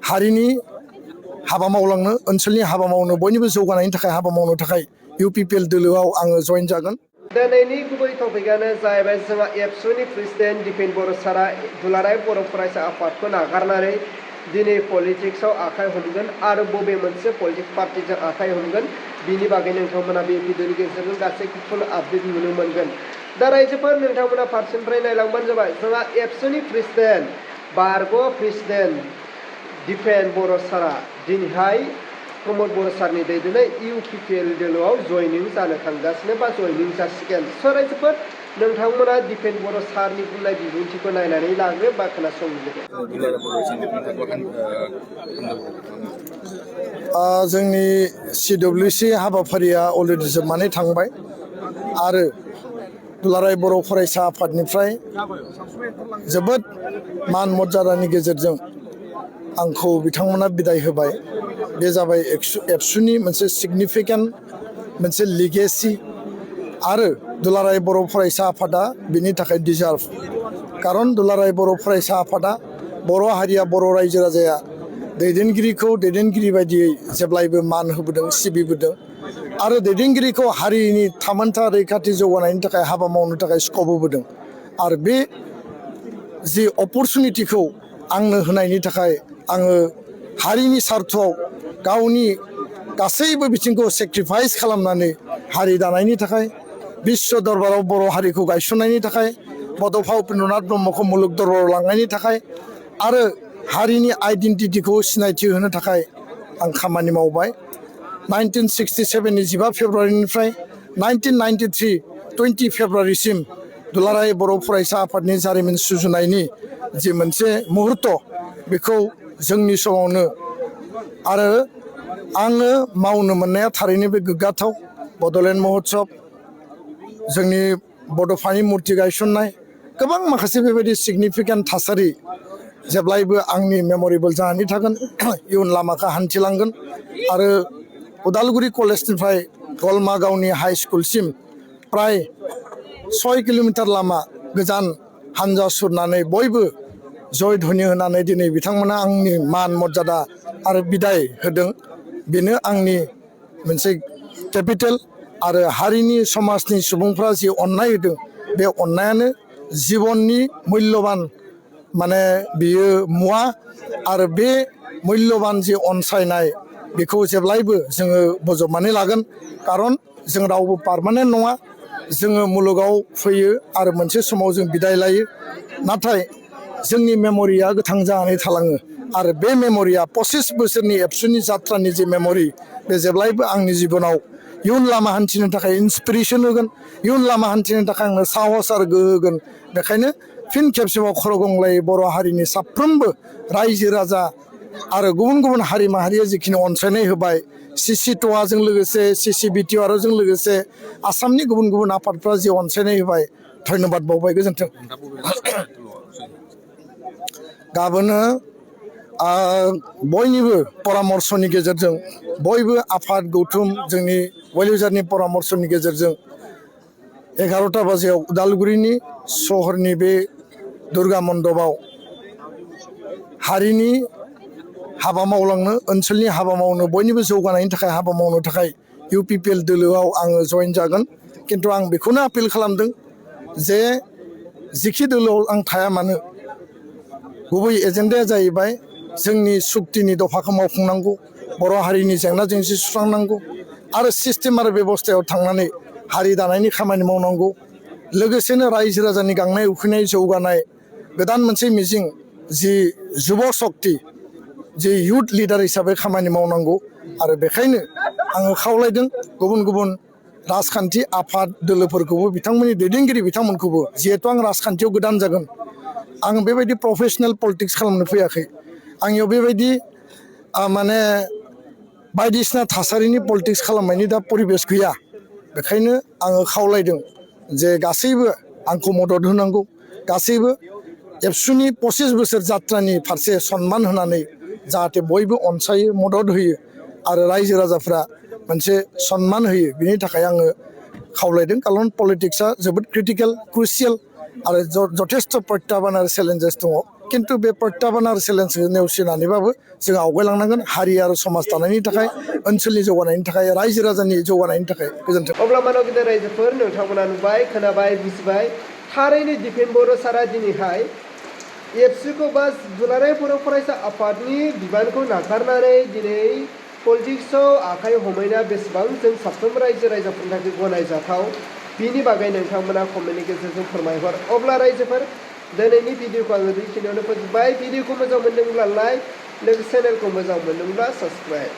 हारिनि हाबा मावलांनो ओनसोलनि हाबा मावनो बयनिबो जौगानायनि थाखाय हाबा मावनो थाखाय UPPL दोलोआव आङो जइन जागोन। दिनैनि गुबै टपिकआनो जाहैबाय जोंहा एबसुनि प्रेसिडेन्ट दिपेन बर' सारा दुलाराय बर' फरायसा आफादखौ नागारनानै दिनै पलिटिक्सआव आखाइ हमगोन आरो बबे मोनसे पलिटिक्स पार्टिजों आखाइ हमगोन बिनि बागै नोंथांमोना बे भिडिअनि गेजेरजों गासै फुल आपडेट नुनो मोनगोन। दा रायजोफोर नोंथांमोना फारसेनिफ्राय नायलांबानो जाबाय जोंहा एबसुनि प्रेसिडेन्ट बारग' प्रेसिडेन्ट दिपेन बर' सारा दिनैहाय प्रमद बर' सारनि दैदेननाय UPPL दोलोआव जयनिं जानो थांगासिनो बा जयनिं जासिगोन। रायजोफोर नोंथांमोना दिपेन बर' सारनि बुंनाय बिबुंथिखौ नायनानै लाग्रो बा खोनासंग्रो। जोंनि CWC हाबाफारिया अलरेडि जोबनानै थांबाय आरो दुलाराय बर' फरायसा आफादनिफ्राय जोबोद मान मर्यादानि गेजेरजों आंखौ बिथांमोना बिदाय होबाय। बे जाबाय एबसुनि मोनसे सिगनिफिकेन्ट मोनसे लिगेसि आरो दुलाराय बर' फरायसा आफादा बिनि थाखाय डिजार्भ। खारन दुलाराय बर' फरायसा आफादा बर' हारिया बर' रायजो राजाया दैदेनगिरिखौ दैदेनगिरि बायदियै जेब्लायबो मान होबोदों सिबिबोदों आरो दैदेनगिरिखौ हारिनि थामोनथा रैखाथि जौगानायनि थाखाय हाबा मावनो थाखाय स्कप होबोदों आरो बे जि अपरचुनिटिखौ आंनो होनायनि थाखाय आङो हारिनि सार्थआव गावनि गासैबो बिथिंखौ सेक्रिफाइस खालामनानै हारि दानायनि थाखाय बिश्व दरबाराव बर' हारिखौ गायसननायनि थाखाय बड'फा उपेन्द्रनाथ ब्रह्मखौ मुलुग दरबाराव लांनायनि थाखाय आरो हारिनि आइडेन्टिटिखौ सिनायथि होनो थाखाय आं खामानि मावबाय। 1967नि 15 फेब्रुवारिनिफ्राय 1993 20 फेब्रुवारिसिम दुलाराय बर' फरायसा आफादनि जारिमिन सुजुनायनि जि मोनसे मुहुर्त बेखौ जोंनि समावनो आरो आङो मावनो मोननाया थारैनो बे गोग्गाथाव। बड'लेण्ड महोत्सब, जोंनि बड'फानि मुर्ति गायसननाय, गोबां माखासे बेबायदि सिगनिफिकेन्ट थासारि जेब्लायबो आंनि मेमरिबोल जानानै थागोन। इयुन लामाखौ हान्थिलांगोन आरो उदालगुरि कलेजनिफ्राय गलमागावनि हाई स्कुलसिम प्राय 6 किल'मिटार लामा गोजान हान्जा सुरनानै बयबो जय ध्वनि होनानै दिनै बिथांमोना आंनि मान मर्यादा आरो बिदाय होदों। बेनो आंनि मोनसे केपिटेल आरो हारिनि समाजनि सुबुंफ्रा जि अननाय होदों बे अननायानो जिबननि मुल्यबान माने बियो मुवा आरो बे मुल्यबान जि अनसायनाय बेखौ जेब्लायबो जोङो बजबनानै लागोन। खारन जों रावबो पारमानेन्ट नङा, जोङो मुलुगाव फैयो आरो मोनसे समाव जों बिदाय लायो, नाथाय जोंनि मेमरिया गोथां जानानै थालाङो आरो बे मेमरिया 25 बोसोरनि एबसुनि जात्रानि जि मेमरि बे जेब्लायबो आंनि जिबनाव इयुन लामा हान्थिनो थाखाय इन्सपिरेसन होगोन, इयुन लामा हान्थिनो थाखाय आंनो साहस आरो गोहो होगोन। बेखायनो फिन खेबसेबाव खर' गंग्लायै बर' हारिनि साफ्रोमबो रायजो राजा आरो गुबुन गुबुन हारि माहारिया जिखिनि अनसायनाय होबाय, CC2जों लोगोसे CC-BTRजों लोगोसे आसामनि गुबुन गुबुन आफादफ्रा जि अनसायनाय होबाय, धन्यबाद बावबाय। गोजोन्थों। गाबोनो बयनिबो परामर्शनि गेजेरजों बयबो आफाद गौथुम जोंनि वेलविजारनि परामर्शनि गेजेरजों 11टा बाजियाव उदालगुरिनि सहरनि बे दुर्गा मण्डपाव हारिनि हाबा मावलांनो ओनसोलनि हाबा मावनो बयनिबो जौगानायनि थाखाय हाबा मावनो थाखाय UPPL दोलोआव आङो जइन जागोन। खिन्थु आं बेखौनो आपिल खालामदों जे जिखि दोलोआव आं थाया मानो गुबै एजेन्डाया जाहैबाय जोंनि सुक्तिनि दफाखौ मावफुंनांगौ, बर' हारिनि जेंना जेंसि सुस्रांनांगौ आरो सिस्टेम आरो बेबस्थायाव थांनानै हारि दानायनि खामानि मावनांगौ। लोगोसेनो रायजो राजानि गांनाय उखैनाय जौगानाय गोदान मोनसे मिजिं जि जुब शक्ति जि इयुथ लिडार हिसाबै खामानि मावनांगौ आरो बेखायनो आङो खावलायदों गुबुन गुबुन राजखान्थि आफाद दोलोफोरखौबो बिथांमोननि दैदेनगिरि बिथांमोनखौबो जिहेतु आं राजखान्थियाव गोदान जागोन, आं बेबायदि प्रफेसनेल पलिटिक्स खालामनो फैयाखै, आंनियाव बेबायदि माने बायदिसिना थासारिनि पलिटिक्स खालामनायनि दा परिबेस गैया। बेखायनो आङो खावलायदों जे गासैबो आंखौ मदद होनांगौ, गासैबो एबसुनि 25 बोसोर जात्रानि फारसे सनमान होनानै जाहाथे बयबो अनसायो मदद होयो आरो रायजो राजाफ्रा मोनसे सनमान होयो, बिनि थाखाय आङो खावलायदों। खारन पलिटिक्सआ जोबोद क्रिटिकेल क्रुसियेल आरो जथेस्थ प्रत्याह्बान आरो चेलेन्जेस दङ। खिन्थु बे प्रत्याबान आरो चेलेन्जखौ नेवसिनानैबाबो जों आवगायलांनांगोन हारि आरो समाज दानायनि थाखाय ओनसोलनि जौगानायनि थाखाय रायजो राजानि जौगानायनि थाखाय गोजोन्थों। अब्ला मानव गिदिर रायजोफोर नोंथांमोना नुबाय खोनाबाय बुजिबाय थारैनो दिपेन बर' सारा दिनैहाय एबसुखौ बा दुलाराय बर' फरायसा आफादनि बिबानखौ नागारनानै दिनै पलिटिक्सआव आखाइ हमैना बेसेबां जों साफ्रोम रायजो राजाफोरनि थाखाय गनायजाथाव बिनि बागै नोंथांमोना कमेन्टनि गेजेरजों फोरमायहर। अब्ला रायजोफोर दिनैनि भिडिअखौ आङो बेखिनियावनो फोजोबबाय। भिडिअखौ मोजां मोनदोंब्ला लाइक लोगोसे चेनेलखौ मोजां मोनदोंब्ला साबस्क्राइब।